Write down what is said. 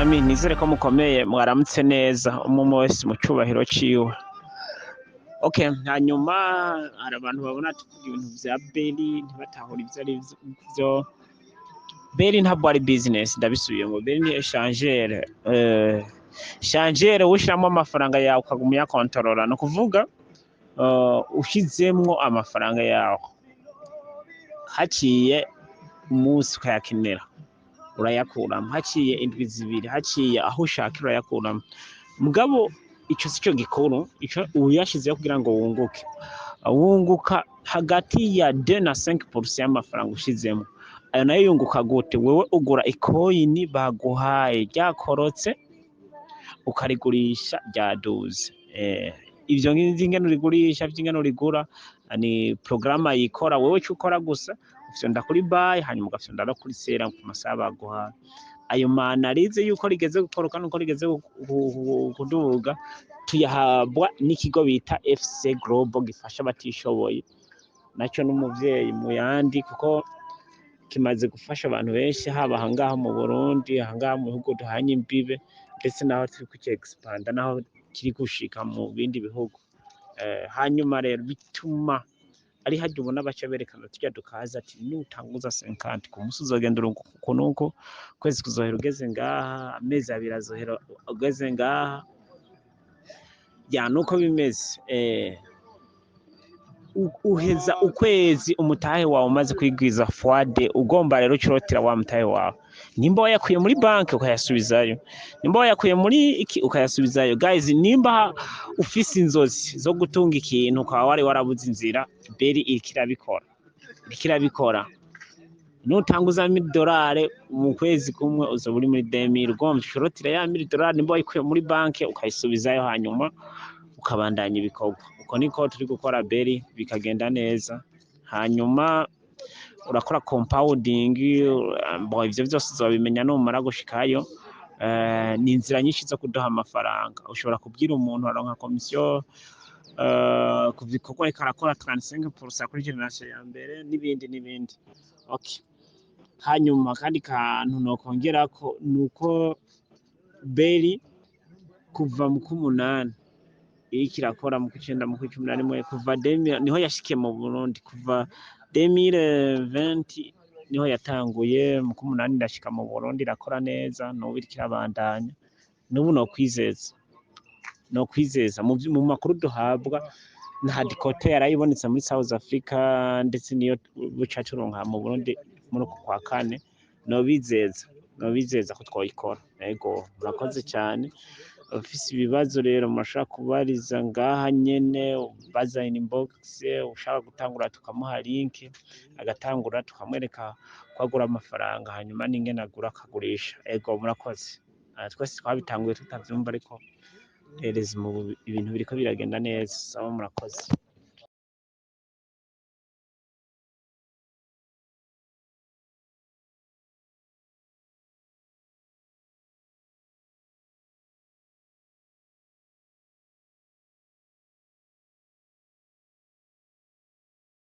Amis, nizere ko mukomeye, mwaramutse neza, umwe wese mu cubahiro ciwe. Okay, hanyuma hari abantu babona tuvuga ibintu vya Berry ntibatahure ivyo ari vyo. Berry ntabwo ari business, ndabisubiyemo. Berry ni échangeur. Échangeur ushiramwo amafaranga yawe ukaguma uyakontorora. Ni ukuvuga ushizemwo amafaranga yawe, haciye umunsi ukayakenera, urayakuramo. Haciye indwi 2, haciye aho ushakira, urayakuramo. Mugabo ico sico gikuru, ico uyashizeho kugira ngo wunguke. Wunguka hagati ya 2 na 5% y'amafaranga ushizemo. Ayo nayo yunguka gute? Wewe ugura ikoyini baguhaye ryakorotse, ukarigurisha ryaduze. Ivyo ngizi ingene urigurisha, vy'ingene urigura ni porogaramu yikora. Wewe ico ukora gusa ufyonda kuri buy, hanyuma ugafyonda no kuri sell ku masaha baguhaye. Ayo ma analyse yuko rigeze gukoroka nuko rigeze kuduga tuyahabwa n'ikigo bita FC Global gifasha abatishoboye. Naco n'umuvyeyi mu yandi, kuko kimaze gufasha abantu benshi, haba ahangaha mu Burundi, ahangaha mu bihugu duhanye imbibe, ndetse n'aho turi kuki expanda, naho kiri gushika mu bindi bihugu. Hanyuma rero bituma ari harya ubona baca berekana turya dukaza ati nutanguza 50 ku munsi uzogenda urunguka uku nuku, ukwezi kuzohera ugeze ngaha, amezi 2 azohera ugeze ngaha. Ya, nuko bimeze. Uheza ukwezi umutahe wawe umaze kwigwiza fois deux. Ugomba rero ucurotira wa mutahe wawe, nimba wayakuye muri banki ukayasubizayo, nimba wayakuye muri iki ukayasubizayo. Guys, nimba ufise inzozi zo gutunga ikintu ukaba wari warabuze inzira, Berry iriko irabikora, iriko irabikora. Nutanguza $1000 mu kwezi kumwe uzoba uri muri 2000. Ugomba ushorotira ya $1000, nimba wayikuye muri banki ukayisubizayo, hanyuma ukabandanya ibikorwa. Uko niko turi gukora Berry, bikagenda neza. Hanyuma urakora compounding. Bon, ivyo vyose uzobimenya numara gushikayo. Ni inzira nyinshi zo kuduha amafaranga. Ushobora kubwira umuntu aronka komisiyo ku bikorwa ariko arakora, 35% kuri génération ya mbere n'ibindi n'ibindi. Okay. Hanyuma akandi kantu nokongerako nuko Berry kuva mu k'umunani iriko irakora, mu kw'icenda, mu kw'icumi na rimwe, kuva 2000 niho yashikiye mu Burundi. Kuva 2020 niho yatanguye, mu k'umunani irashika mu Burundi, irakora neza, n'ubu iriko irabandanya. N'ubu nokwizeza mu makuru duhabwa nta dikote yarayibonetse muri South Africa, ndetse niyo buca turonka mu Burundi muri uku kwa kane. Nobizeza ko twoyikora. Ego, murakoze cyane. Ufise ibibazo rero murashobora kubariza ngaha nyene, baza inbox. Ushaka gutangura tukamuha link agatangura, tukamwereka ko agura amafaranga, hanyuma n'ingene agura akagurisha. Ego, murakoze. Twese twabitanguye tutavyumva, ariko rero mu ibintu biriko biragenda neza. Sawa, murakoze.